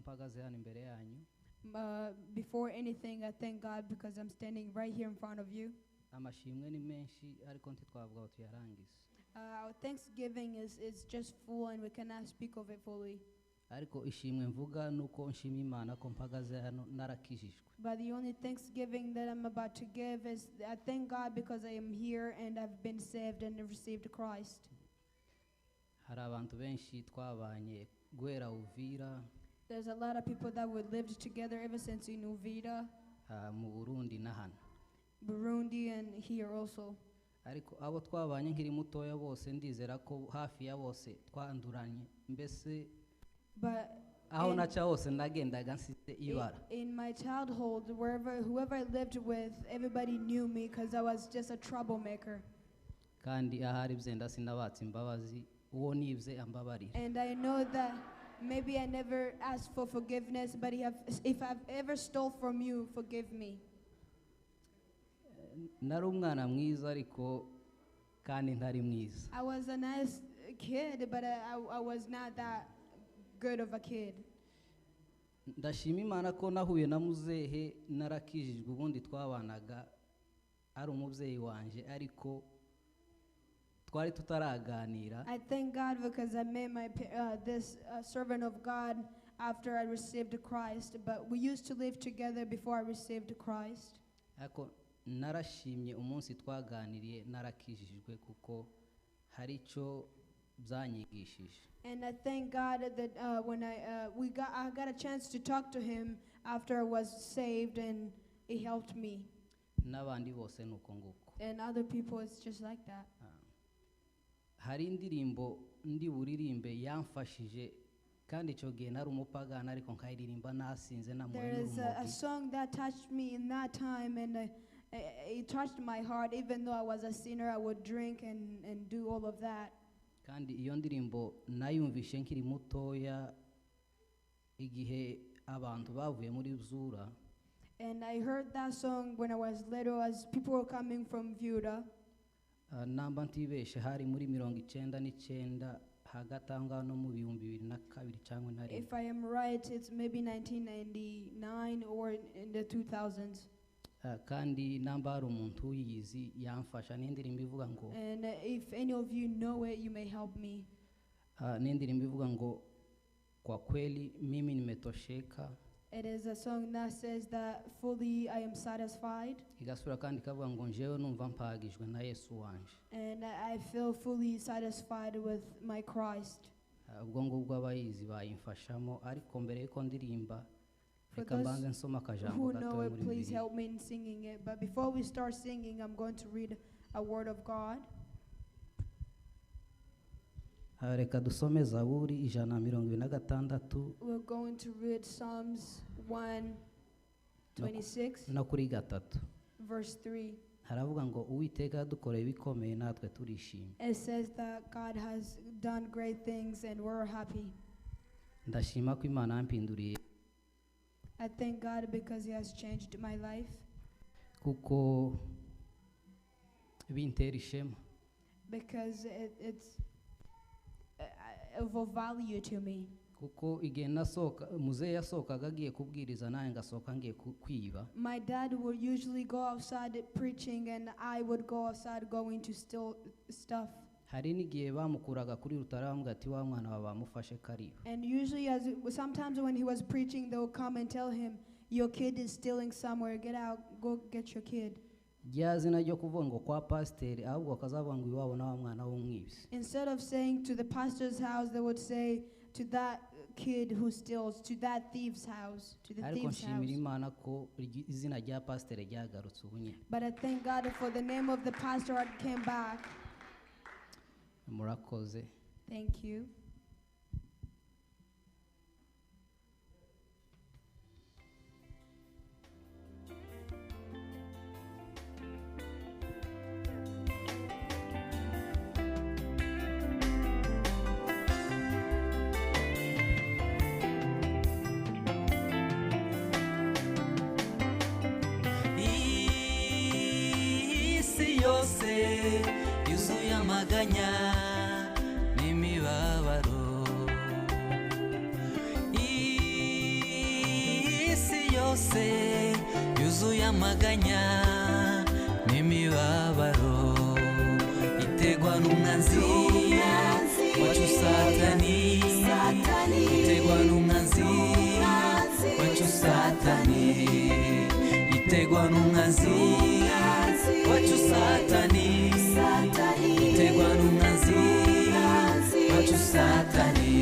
mpagaze hano imbere yanyu. Before anything, I thank God because I'm standing right here in front of you. Amashimwe ni menshi ariko ntitwavuga ngo tuyarangize. Our thanksgiving is just full and we cannot speak of it fully. Ariko ishimwe mvuga ni uko nshima Imana ko mpagaze hano narakijijwe. But the only thanksgiving that I'm about to give is I thank God because I am here and I've been saved and received Christ. Hari abantu benshi twabanye guhera Uvira. There's a lot of people that we lived together ever since in Uvira, mu Burundi na hano. Burundi, and here also. Ariko abo twabanye nkiri mutoya bose ndizera ko hafi ya bose twanduranye mbese But aho naca hose nagendaga nsize ibara. in my childhood, wherever whoever I lived with, everybody knew me because I was just a troublemaker. Kandi ahari byenda sinabatse imbabazi uwo nibye ambabarira. And I know that maybe I never asked for forgiveness, but if I've ever stole from you, forgive me. Nari umwana mwiza ariko kandi ntari mwiza. I was a nice kid, but I was not that good of a kid. Ndashima Imana ko nahuye na muzehe narakijijwe ubundi twabanaga ari umubyeyi wanje ariko twari tutaraganira. I thank God because I met this servant of God after I received Christ, but we used to live together before I received Christ. Ariko narashimye umunsi twaganiriye narakijijwe kuko hari icyo byanyigishije. And I thank God that when I got a chance to talk to him after I was saved, and it helped me. N'abandi bose nuko nguko. And other people, it's just like that. Hari indirimbo ndi buririmbe yamfashije kandi icyo gihe nari umupagani ariko nkayiririmba nasinze namuwe There is a n'urumogi. song that touched me in that time, and it touched my heart. Even though I was a sinner, I would drink and do all of that. Kandi iyo ndirimbo nayumvishe nkiri mutoya igihe abantu bavuye muri Zura. And I heard that song when I was little as people were coming from Vyura. Namba ntibeshe hari muri 99 hagati aho ngaho no mu 2002 cyangwa na rimwe. If I am right, it's maybe 1999 or in the 2000s. Kandi namba hari umuntu uyizi yamfasha n'indirimbo ivuga ngo And if any of you know it, you may help me. N'indirimbo ivuga ngo kwa kweli mimi nimetosheka. It is a song that says that fully I am satisfied. Igasura kandi ikavuga ngo njewe numva mpagijwe na Yesu wanje. And I feel fully satisfied with my Christ. Ubwo ngubwo abayizi bayimfashamo ariko mbere yuko ndirimba For reka those mbanze nsoma akajambo who gatoya know it, muri please Bibiliya. help me in singing it. But before we start singing, I'm going to read a word of God. Reka dusome Zaburi 126. We're going to read Psalms 126, No kuri gatatu. verse 3. Haravuga ngo Uwiteka yadukoreye ibikomeye natwe turishimye. It says that God has done great things and we're happy. Ndashima ko Imana yampinduriye. I thank God because he has changed my life. Kuko bintera ishema. Because it's of value to me. Kuko igihe nasohoka muzehe yasohokaga agiye kubwiriza nanjye ngasohoka ngiye kwiba. My dad would usually go outside preaching and I would go outside going to steal stuff. Hari n'igihe bamukuraga kuri rutara bamubwira ati wa mwana wawe bamufashe kariba. And usually as it, sometimes when he was preaching they would come and tell him your kid is stealing somewhere, get out, go get your kid. Rya zina ryo kuvuga ngo kwa pasiteri ahubwo bakazavuga ngo iwabo na wa mwana w'umwibyi. Instead of saying to the pastor's house, they would say to that kid who steals, to that thief's house, to the Ariko thief's nshimira house. Imana ko izina rya pasiteri ryagarutse ubu nyine. But I thank God for the name of the pastor that came back. Murakoze. Thank you. Isi yose yuzuye amaganya n'imibabaro. yose yuzuye amaganya n'imibabaro itegwa n'umwanzi wacu Satani, itegwa n'umwanzi wacu Satani, itegwa n'umwanzi wacu Satani, itegwa n'umwanzi wacu Satani.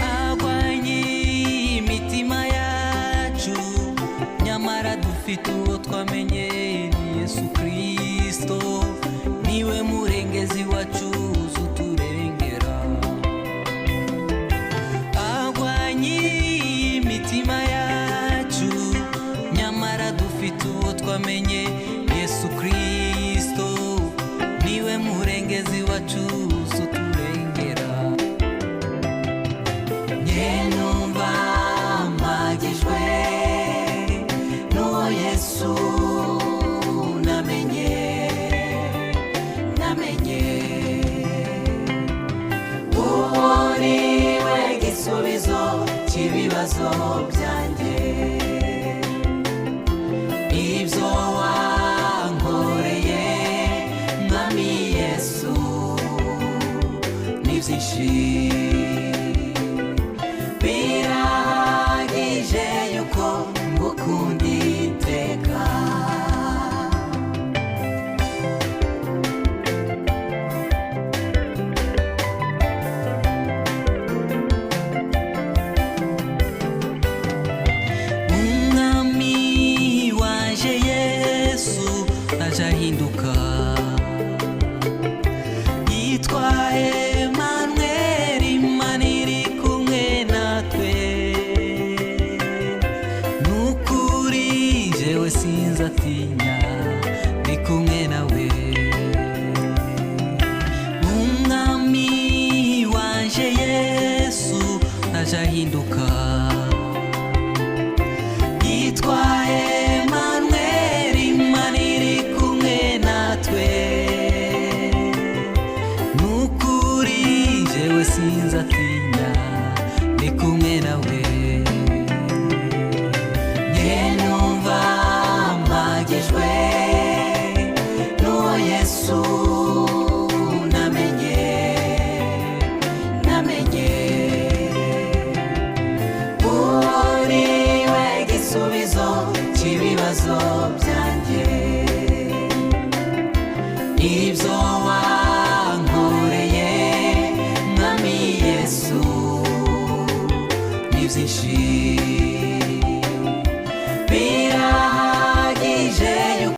Agwanye imitima yacu, nyamara dufite uwo twamenye, ni Yesu Kristo, niwe murengezi wacu uturengera. Agwanye imitima yacu, nyamara dufite uwo twamenye, Yesu Kristo, niwe murengezi wacu uturengera. Njye numva mpagijwe n'uwo Yesu namenye, namenye. Uwo niwe gisubizo cy'ibibazo byanjye, ibyo wankoreye Mwami Yesu ni byinshi, birahagije yuko ngukunda iteka. Umwami waje Yesu aje ahinduka, yitwa Emmanuel, Imana iri kumwe natwe. Nukuri jewe sinzatinya, ndi kumwe nawe. Umwami waje Yesu aje ahinduka, yitwa Emmanuel, Imana iri kumwe natwe. Nukuri jewe sinzatinya, ndi kumwe nawe. Njye numva mpagijwe n'uwo Yesu namenye, namenye. Uwo niwe gisubizo cy'ibibazo byanjye, ibyo wankoreye Mwami Yesu ni byinshi.